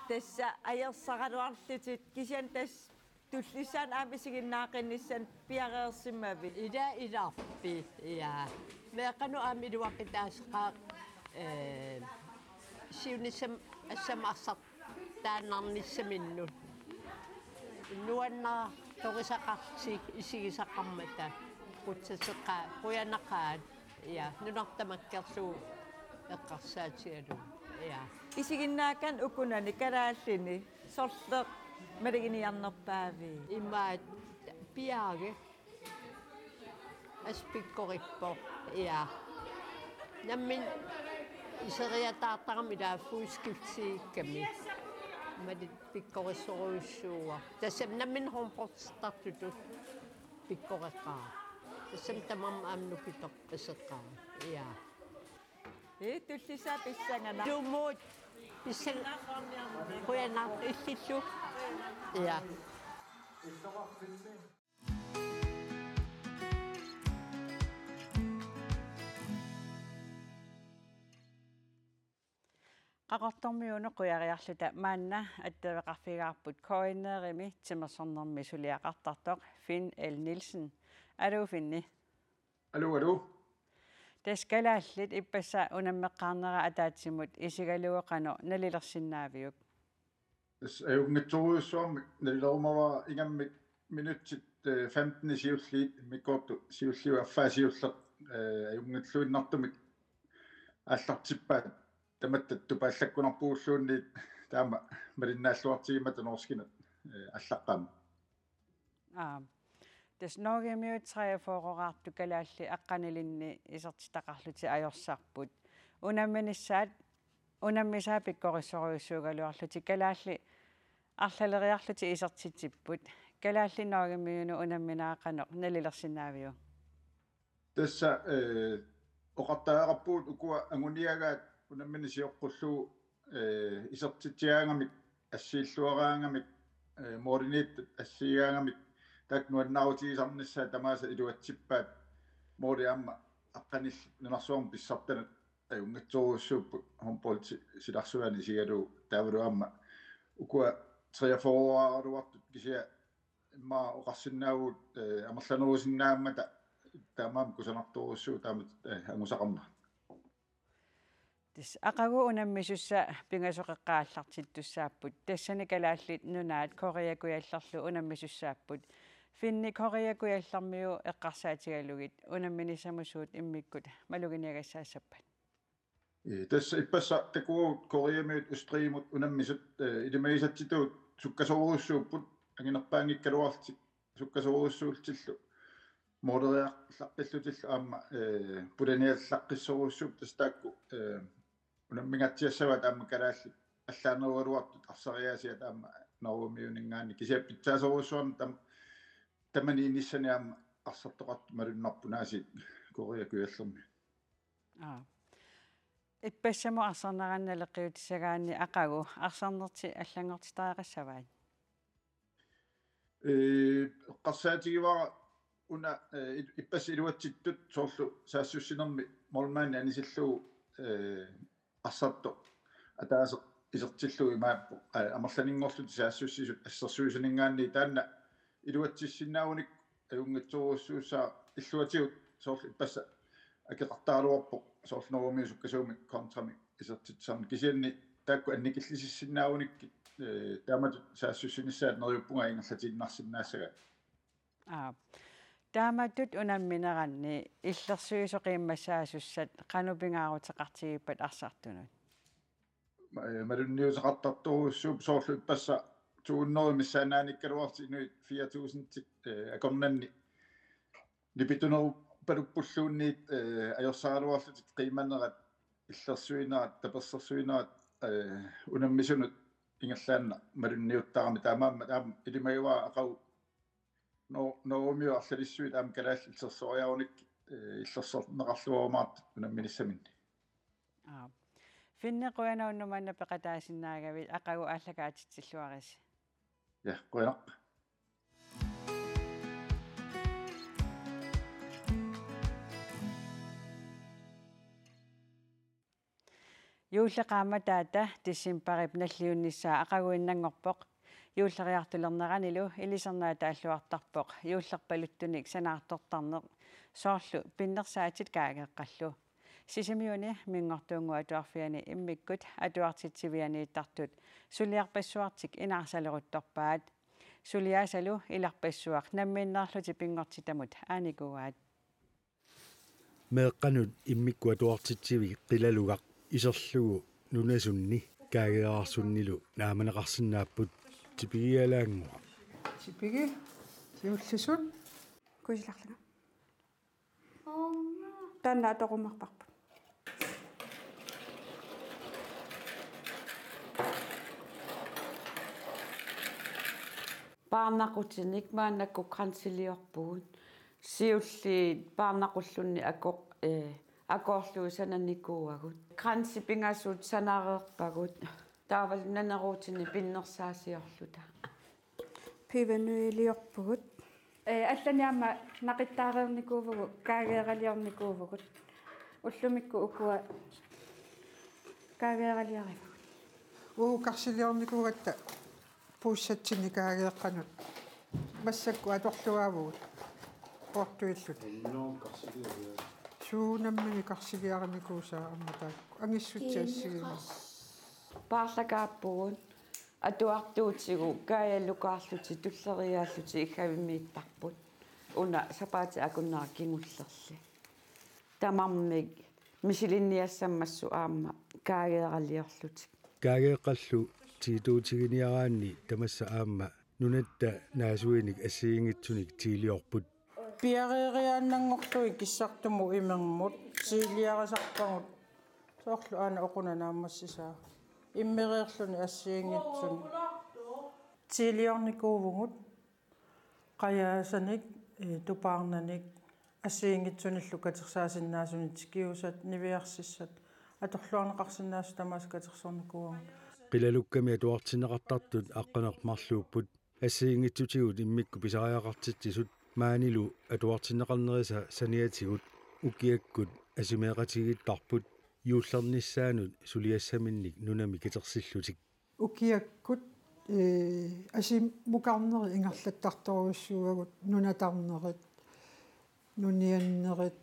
Tassa ajorsaraluarlutit kisianni tassa tullissaani aamma isiginnaaqqinnissannut piareersimavit? Ila ilarpi, ia. Meeqqanut aamma iluaqutaaseqaaq, eh, siunissami assammik arsartaannarnissaminnut. Nuannaartorisaqartik isigisaqarmata. Qutsaseqaat, qujanaqaat. Ia, nunarput tamakkerlugu eqqarsaatigalugu. Ia. Isiginnaakkaanni ukunani kalaallini sorleq maluginiarnerpaaviuk? Imaat piaage. Assut pikkorippoq. Ia. Nammineq iseriataartarami ilaa fodskiftiikkami. Imaluunniit pikkorissorujussuuara. Tassami nammineq håndboldertartutut pikkoreqaaq. Tassami tamarmik aamma nukittorpaseqaat. Ia. Ii, tullissaa pissanganaq. Tuumut pissang-, qujanaq illillu. Ia. Qaqortormiunut qujariarluta maanna attaveqarfigaarput K N R-imi timersornermi suliaqartartoq Finn L. Nielsen. Aluu, Finni. Aluu, aluu. Tassa kalaallit ippassaq unammeqqaarnera ataatsimut isigalugu qanoq nalilersinnaaviuk? Tassa ajunngitsorujussuarmik nalilerumavara ingammik minutsit, eh, femten siulliit immikkoortut siulliit affaa siulleq, eh, ajunngilluinnartumik aallartippaat tamatta tupaallakkunarpugulluunniit taama malinnaalluartigimmata norskinut, eh, allaqqammat. Aa. Tassa Norgemiut treogfyrreqartut kalaallit aqqanilinnik isertitaqarlutik ajorsarput. Unamminissaat, unammisaat pikkorissorujussuugaluarlutik kalaallit arlaleriarlutik isertitsipput. Kalaallit Norgemiunut unamminera qanoq nalilersinnaaviuk? Tassa, eh, oqartariaqarpugut ukua anguniagaat unammineq sioqqullugu, eh, isertitsigaangamik, assiilluaraangamik, eh, målimiittut assigigaangamik, taakku nuannaarutigisarnissaat tamaasa iluatsippaat, måli aamma aqqanillit nunarsuarmi pissartanut ajunngitsorujussuupput håndboldi silarsuaani isigalugu taavalu aamma ukua treogfyrreqaraluartut kisianni immaqa oqarsinnaavugut, eh, amerlanerusinnaammata taamaammat kusanartorujussuuvoq taamatut, eh, angusaqarnera. Tassa aqagu unammisussat pingasut qeqqat aallartittussaapput. Tassani Kalaallit Nunaat Korea Kujallerlu unammisussaapput. Finni Korea Kujallermiut eqqarsaatigalugit unamminissamut suut immikkut maluginiagassaassappat? Ee, tassa ippassaq takuagut Koreamiut Østrigimut unammisut, ee, ilimagisatsitut sukkasoorujussuupput anginerpaanngikkaluarlutik sukkasoorujussuullutillu måleriallaqqillutillu aamma, ee, pulaniallaqqissorujussuupput tassa taakku, ee, unammingaatsiassavaat aamma kalaallit allaanerugaluartut arsariaasiat aamma Norgemiuninngaanniit kisianni pitsaasorujussuarnik tam-, tamani inissani aamma arsartoqartut malunnarput aasiit Korea Kujallermiut. Aa. Ippassamut arsarnerani naleqqiutissagaanni aqagu arsarnertik allanngortittariaqassavaat? Ee, eqqarsaatigivara una, ee, i-, ippassaq iluatsittut soorlu saassussinermi målmandi anisillugu, ee, arsartoq ataaseq isertillugu imaappoq, ee, amerlanerunngorlutik saassussisut assersuisuninngaanniit taanna iluatsissinnaagunikku ajunngitsorujussuussaaq illuatigut soorlu ippassaq akeqartaraluarpoq soorlu Norgemiut sukkasuumik kontramik isertitsisarneq kisianni taakku annikillisissinnaagunikkit, ee, taamatut saassussinissaat neriuppunga ingerlatiinnarsinnaassagaat. Aa. Taamatut unammineranni illersuisoqiimmassaasussat qanoq pingaaruteqartigippat arsartunut? Ma-, malunniuteqartartorujussuupput soorlu ippassaq to hundrede missaannaanngikkaluartut inuit fire tusind, eh, akornanni nipituneruppaluppulluunniit, eh, ajorsaraluarlutik qiimanerat, illersuinerat, tapersersuinerat, eh, unammisunut ingerlaannaq malunniuttarami. Taamaammat aamma ilimagivara aqagu Noo-, Noorumioq arlalissuit aamma kalaallit illersorniarunikkit, eh, illersorneqarluarumaartut unamminissaminnik. Aap. Finni, qujanaq unnuk manna peqataasinnaagavit, aqagu aallakaatitsilluarisi. Ja, qujanaq. Juulli qaammataata decembarip nalliunnissaa aqaguinnanngorpoq. Juulleriartulerneranilu ilisernaatalluartarpoq juullerpaluttunik sanaartortarneq, soorlu pinnersaatit kaageeqqallu. Sisimiuni Minngortuunnguup Atuarfiani immikkut atuartitsivianiittartut suliarpassuartik inaarsaleruttorpaat. Suliassalu ilarpassuaq namminneerlutik pinngortitamut aanikuuaat. Meeqqanut immikkut atuartitsivik Qilalugaq iserlugu nunasunni kaageerarsunnilu naamaneqarsinnaapput. Tipigialaannguaq. Tipigi, siullisut. Kuisilarlunga. Taanna atorumaarparput. Paarnaqutinik maannakkut kransiliorpugut. Siulliit paarnaqulluunniit ako-, eh, akoorlugit sananikuuagut. Kransit pingasut sanareerpagut. Taavalu naneruutinik pinnersaasiorluta. Pivanuiliorpugut. Eh, allanik aamma naqittaareernikuuvugut, kaageeraliornikuuvugut. Ullumikkut ukua kaageeraliarivagut. Uagut karsiliornikuugatta puussatsinni kaageeqqanut. Massakkut atorluaavugut. Poortuilluta. Suunamminik karsiliarinikuusaa aamma taakku. Angissutsit assigiinngitsut. Paarlakaappugut, atuartuutigut kaajalukaarlutik tulleriiaallutik Iggavimmiittarput. Una sapaatip akunnera kingullerni. Tamarmik misilinniassammassuk aamma kaageeraliorlutik. Kaageeqqallu tiituutiginiaraanni tamassa aamma nunatta naasuinik assigiinngitsunik tiiliorput. Piareeriaannanngorlugit kissartumut imermut tiiliarisarpagut. Soorlu aana oquna naammassisaa. Immereerluni assigiinngitsunik. Tiiliornikuuvugut qajaasanik, eh, tupaarnanik assigiinngitsunillu katersaasinnaasunik tikiusat, niviarsissat, atorluarneqarsinnaasut tamaasa katersornikuuagut. Qilalukkami atuartinneqartartut aqqaneq-marluupput. Assigiinngitsutigut immikkut pisariaqartitsisut maanilu atuartinneqarnerisa saniatigut ukiakkut asimeeqatigiittarput, juullernissaanut suliassaminnik nunami katersillutik. Ukiakkut, eh, asimukarnerit ingerlattartorujussuuagut, nunatarnerit, nuniannerit,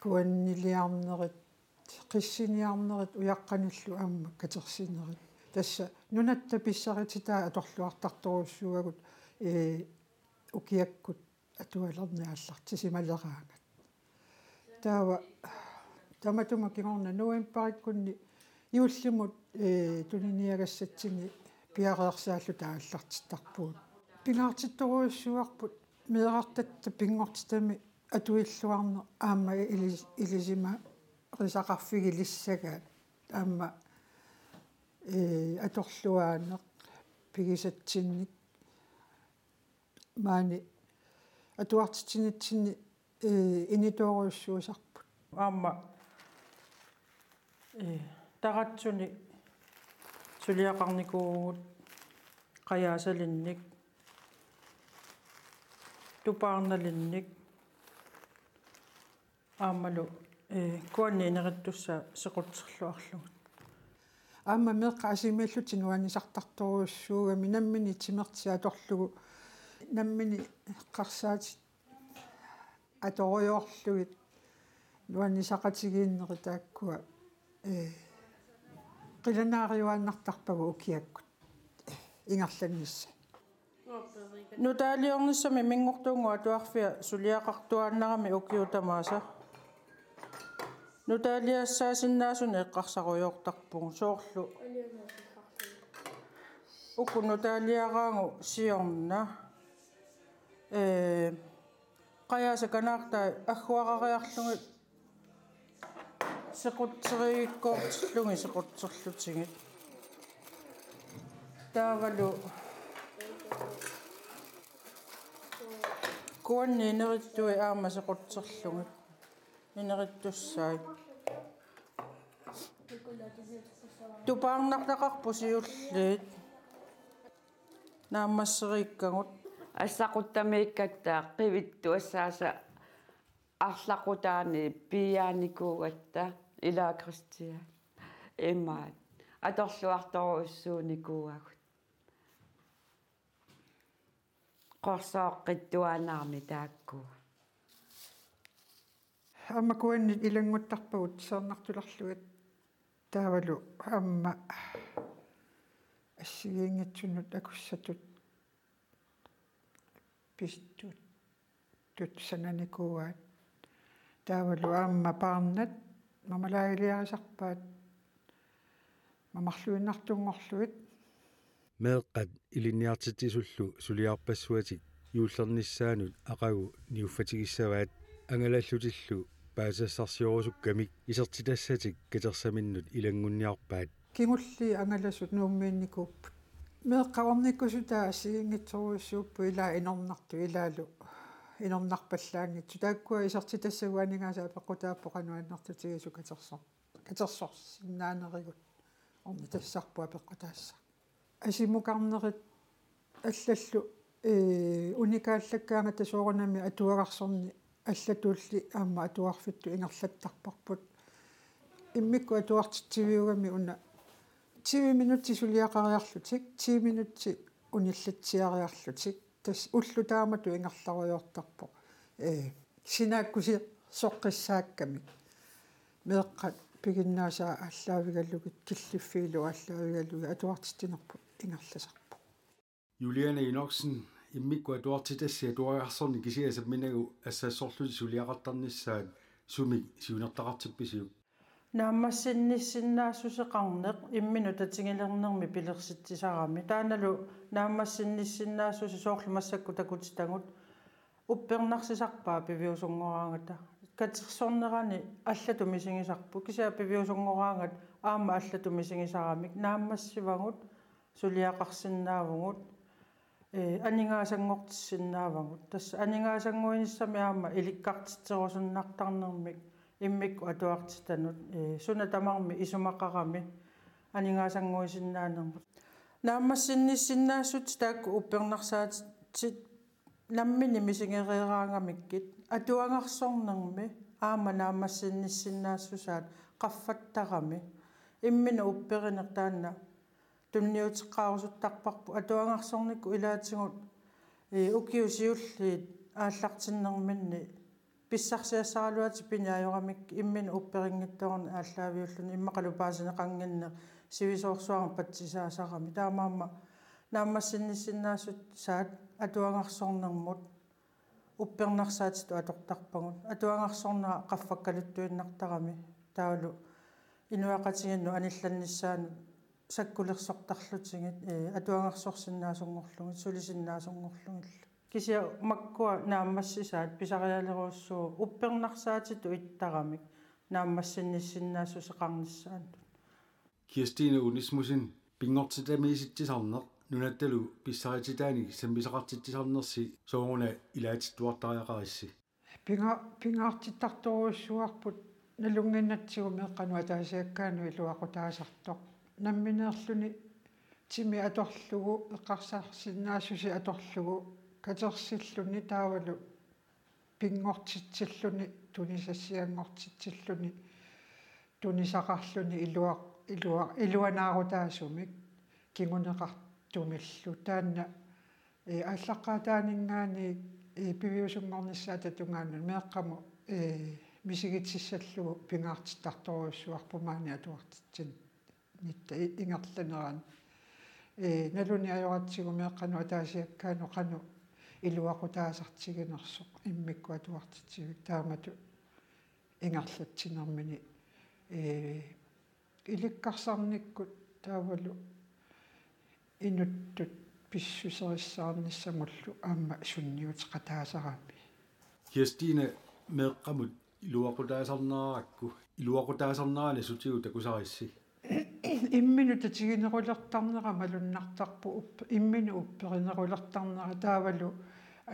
kuanniliarnerit, qissiniarnerit ujaqqanillu aamma katersinerit. Tassa nunatta pissarititai atorluartartorujussuuagut, ee, ukiakkut atualerneq aallartisimaleraangat. Taava tamatuma kingorna novembarikkunni juullimut, ee, tuniniagassatsinni piareersaalluta aallartittarpugut. Pingaartittorujussuuarput meerartatta pinngortitami atuilluarneq aamma ilis-, ilisimarisaqarfigilissagaat aamma, ee, atorluaaneq pigisatsinnik maani atuartitsinitsinni, ee, initoorujussuusarput. Aamma, ee, taratsuni suliaqarnikuuvugut qajaasalinnik, tupaarnalinnik, aammalu, ee, kuanni inerittussaat sequtserluarlugit. Aamma meeqqat asimiillutik nuannisartartorujussuugami nammineq timertik atorlugu, nammineq eqqarsaatit atorujoorlugit nuannisaqatigiinnerit taakkua, ee, qilanaariuaannartarpagut ukiakkut ingerlannissaat. Nutaaliornissami minngortuunnguup atuarfia suliaqartuaannarami ukiut tamaasa. Nutaaliassaasinnaasunik eqqarsarujoortarpugut soorlu. Uku nutaaliaraagut siorna. Ee, qajaasa kanaartai agguarariarlugit sequtseriikkoortillugit sequtserlutigit. Taavalu kuanni inerittui aamma sequtserlugit. Inerittussai. Tupaarnartaqarput siulliit. Naammasseriikkagut. Assaquttamiikkatta qivittuassaasa arlaqutaani piiaanikuugatta ila Kristian imaat atorluartorujussuunikuuagut. Qorsooqqittuaannarami taakku. Aamma kuannit ilannguttarpagut seernartulerlugit taavalu aamma assigiinngitsunut akussatut pisittut tut sananikuuaat. Taavalu aamma paarnat mamalaagiliarisarpaat mamarluinnartunngorlugit. Meeqqat ilinniartitsisullu suliarpassuatik juullernissaanut aqagu niuffatigissavaat angalallutillu paasassarsiorusukkamik isertitassatik katersaminnut ilanngunniarpaat. Kingulliit angalasut Nuummiinnikuupput. Meeqqat ornikkusutaa assigiinngitsorujussuupput ilaa inornartut ilaalu inornarpallaanngitsut. Taakkua isertitassagut aningaasat apeqqutaapput qanoq annertutigisut katersor-, katersorsinnaanerigut ornitassarput apeqqutaassaaq. Asimukarnerit allallu, ee, unikaallakkaangata soorunami atuagarsorneq allatulli aamma atuarfittut ingerlattarparput. Immikkut atuartitsiviugamik una tyve minutsit suliaqariarlutik, tyve minutsit unillatsiariarlutik. Tassa ulloq taamatut ingerlarujoortarpoq. Ee, sinaakkusiorsoqqissaakkamik. Meeqqat piginnaasaat aallaavigalugit, killiffiilu aallaavigalugit atuartitsinerput ingerlasarpoq. Juliane Enoksen, immikkut atuartitassi atuagarsorneq kisiat samminagu assassorlutik suliaqartarnissaat sumik siunertaqartippisiuk? Naammassinnissinnaassuseqarneq imminut tatigilernermi pilersitsisarami. Taannalu naammassinnissinnaassuseq soorlu massakkut takutitagut uppernarsisarpaat piviusunngoraangata. Katersornerani allatut misigisarput. Kisianni piviusunngoraangat aamma allatut misigisaramik. Naammassivagut, suliaqarsinnaavugut, ee, aningaasanngortissinnaavagut. Tassa aningaasannguinissami aamma ilikkartitserusunnartarnermik immikkut atuartitanut, ee, suna tamarmi isumaqarami aningaasannguisinnaanermut. Naammassinnissinnaassutsit taakku uppernarsaatit namminneq misigereeraangamikkit atuagarsornermi aamma naammassinnissinnaassusaat qaffattarami. Imminut upperineq taanna tunniuteqqaarusuttarparput atuagarsornikkut ilaatigut, ee, ukiut siulliit aallartinnerminni pissarsiassaraluatik piniajoramik imminut upperinngitsoorneq aallaaviulluni immaqalu paasineqannginneq sivisoorsuarmik patsisaasarami. Taamaammat naammassinnissinnaassusaat atuagarsornermut uppernarsaatit atortarpagut. Atuagarsornera qaffakkaluttuinnartarami. Taavalu inuiaqatigiinnut anillannissaannut sakkulersortarlutigit, ee, atuagarsorsinnaasunngorlugit, sulisinnaasunngoorlugillu. Kisianni makkua naammassisaat pisarialerujussuuvoq uppernarsaatitut ittaramik naammassinnissinnaassuseqarnissaannut. Kirstine Onesmussen, pinngortitamiisitsisarneq nunattalu pissarititaanik sammisaqartitsisarnersi sooruna ilaatittuartariaqarissi? Pinga-, pingaartittartorujussuuarput nalunnginnatsigu meeqqanut ataasiakkaanut iluaqutaasartoq. Nammineerluni timi atorlugu, eqqarsarsinnaassusia atorlugu, katersilluni taavalu pinngortitsilluni, tunisassianngortitsilluni, tunisaqarluni ilua-, ilua-, iluanaarutaasumik kinguneqartumillu. Taanna, ee, aallaqqaataaninngaanniit, ee, piviusunngornissaata tungaanut meeqqamut, ee, misigitissallugu pingaartittartorujussuuarput maani atuartitsin- nitta i-, ingerlanerani. Ee, naluneq ajoratsigu meeqqanut ataasiakkaanut qanoq iluaqutaasartiginersoq immikkut atuartitsiviit taamatut ingerlatsinermini, ee, ilikkarsarnikkut taavalu inuttut pissuserissaarnissamullu aamma sunniuteqataasarami. Kirstine, meeqqamut iluaqutaasarnerakku, iluaqutaasarnerani sutigut takusarissi? Imminut tatiginerulertarnera malunnartarpoq, upp-, imminut upperinerulertarnera taavalu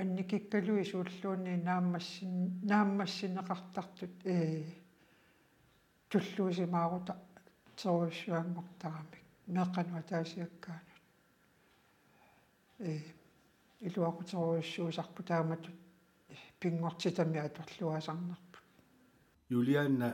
annikikkaluit suulluunniit naammassin-, naammassineqartartut, ee, tulluusimaaruterujussuanngortaramik meeqqanut ataasiakkaanut. Ee, iluaquterujussuusarput taamatut pinngortitami atorluaasarnerput. Julianna,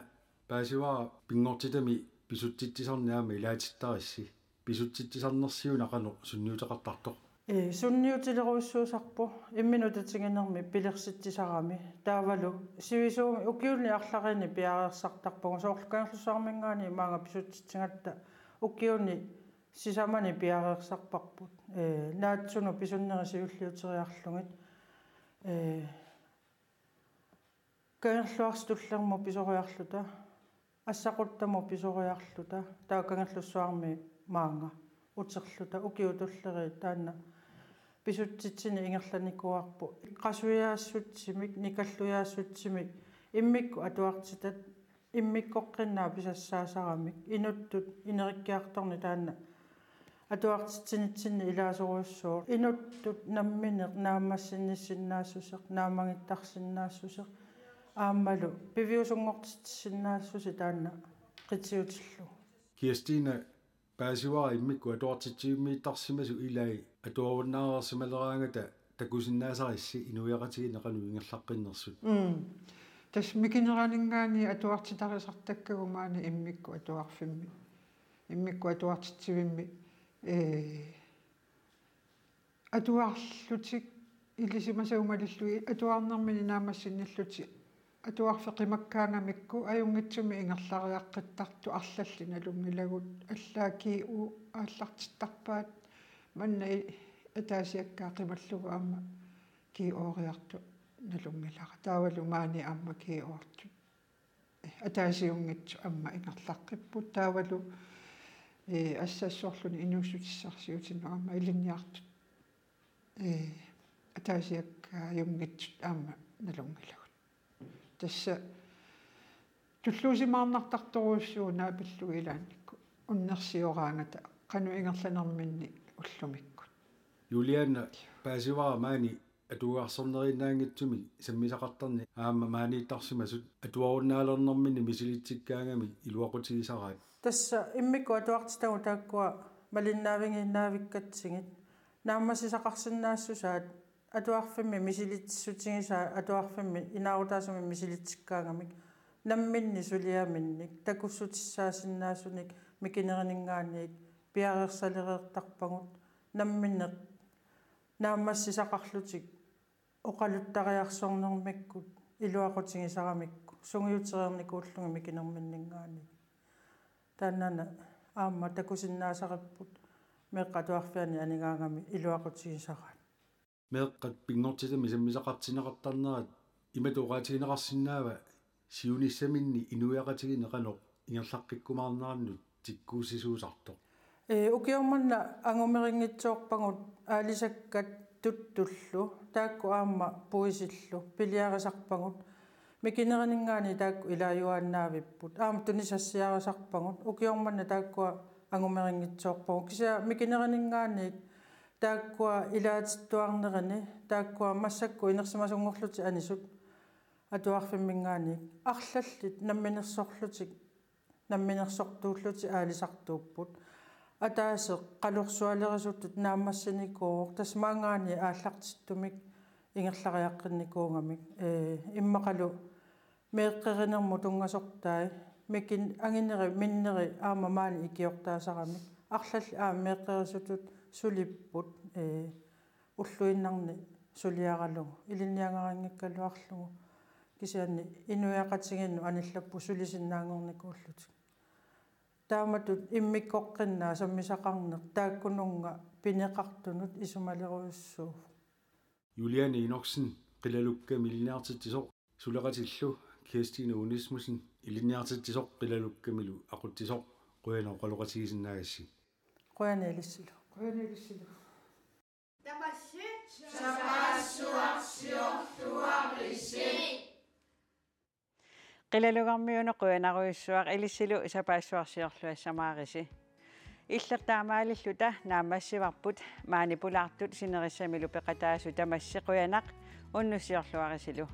paasivara pinngortitami pisutsitsisarneq aamma ilaatittarissi. Pisutsitsisarnersi una qanoq sunniuteqartartoq? Ee, sunniutilerujussuusarpoq imminut tatiginermi pilersitsisarami. Taavalu sivisuumik ukiuni arlalinni piareersartarpagut, soorlu Kangerlussuarminngaanniit maanga pisutsitsigatta ukiuni sisamani piareersarparput. Ee, naatsunut pisunneri siulliuteriarlugit. Ee, Kangerluarsuk Tullermut pisoriarluta, Assaquttamut pisoriarluta, taava Kangerlussuarmiit maanga uterluta, ukiut tulleriit taanna pisutsitsineq ingerlanikuuarput. Qasujaassutsimi, nikallujaassutsimi immikkut atuartitat immikkoqqinnaat pisassaasaramik, inuttut inerikkiartorneq taanna atuartitsinitsinni ilaasorujussuuvoq. Inuttut nammineq naammassinnissinnaassuseq, naammagittarsinnaassuseq aammalu piviusunngortitsissinnaassuseq taanna qitiutillugu. Kirstine, paasivara immikkut atuartitsivimmiittarsimasut ilai atuarunnaareersimaleraangata takusinnaasarissi inuiaqatigiinni qanoq ingerlaqqinnersut? Mm. Tassa mikineraninngaanniit atuartitarisartakkagut maani immikkut atuarfimmi, immikkut atuartitsivimmi, ee, atuarlutik ilisimasagut malillugit atuarnermini naammassinnillutik atuarfik qimakkaangamikku ajunngitsumik ingerlariaqqittartut arlallit nalunngilagut, allaat G U aallartittarpaat, manna i-, ataasiakkaat qimallugu aamma G O-riartoq nalunngilara. Taavalu maani aamma G O-rtut ataasiunngitsut aamma ingerlaqqipput taavalu, ee, assassorluni inuussutissarsiutinut aamma ilinniartut, ee, ataasiakkaajunngitsut aamma nalunngilagut. Tassa tulluusimaarnartartorujussuuvoq naapillugu ilaannikkut unnersioraangata qanoq ingerlanerminni ullumikkut. Julianna, paasivara maani atugarsorneriinnaanngitsumik sammisaqartarneq aamma maaniittarsimasut atuarunnaalernerminni misilitsikkaangamik iluaqutigisaraat. Tassa immikkut atuartitagut taakkua malinnaavigiinnaavikkatsigit naammassisaqarsinnaassusaat atuarfimmi misilitsissutigisaat atuarfimmi inaarutaasumik misilitsikkaangamik namminneq suliaminnik takussutissaasinnaasunik mikinerininngaanniit piareersalereertarpagut namminneq naammassisaqarlutik oqaluttariarsornermikkut iluaqutigisaramikku sungiutereernikuullugit mikinerminninngaanniit. Taannaana aamma takusinnaasaripput meeqqat atuarfianni anigaangami iluaqutigisaraat. Meeqqat pinngortitami sammisaqartinneqartarnerat imatut oqaatigineqarsinnaava siunissaminni inuiaqatigiinni qanoq ingerlaqqikkumaarnerannut tikkuussisuusartoq? Ee, ukioq manna angumeqanngitsoorpagut aalisakkat tuttullu, taakku aamma puisillu piliarisarpagut, mikinerininngaanniit taakku ilaajuaannaavipput, aamma tunisassiarisarpagut, ukioq manna taakkua angumeqanngitsoorpagut. Kisianni mikinerininngaanniit taakkua ilaatittuarnerini, taakkua massakkut inersimasunngorlutik anisut atuarfimminngaanniit arlallit namminersorlutik, namminersortuullutik aalisartuupput. Ataaseq qalorsualerisutut naammassinikuuvoq, tassa maanngaanniit aallartittumik ingerlariaqqinnikuugamik. Ee, immaqalu meeqqerinermut tunngasortai, mikin-, angineri, minneri aamma maani ikiortaasaramik. Arlallit aamma meeqqerisutut sulipput, ee, ulluinnarni suliaralugu, ilinniagarinngikkaluarlugu. Kisianni inuiaqatigiinnut anillapput sulisinnaanngornikuullutik. Taamatut immikkoqqinnaaq sammisaqarneq taakkununnga pineqartunut isumalerujussuuvoq. Juliane Enoksen qilalukkami ilinniartitsisoq, suleqatillu Kirstine Onesmussen ilinniartitsisoq qilalukkamilu aqutsisoq. Qujanaq oqaloqatigisinnaagassi. Qujanaq ilissilu. Qujanaq ilissilu. Tamassi sapaassuarsiorluarisi. Qilalugarmiunut qujanarujussuaq ilissilu sapaassuarsiorluassamaarisi. Illit taamaalilluta naammassivarput maani pulaartut sinerissamilu peqataasut tamassi qujanaq unnussiorluarisilu.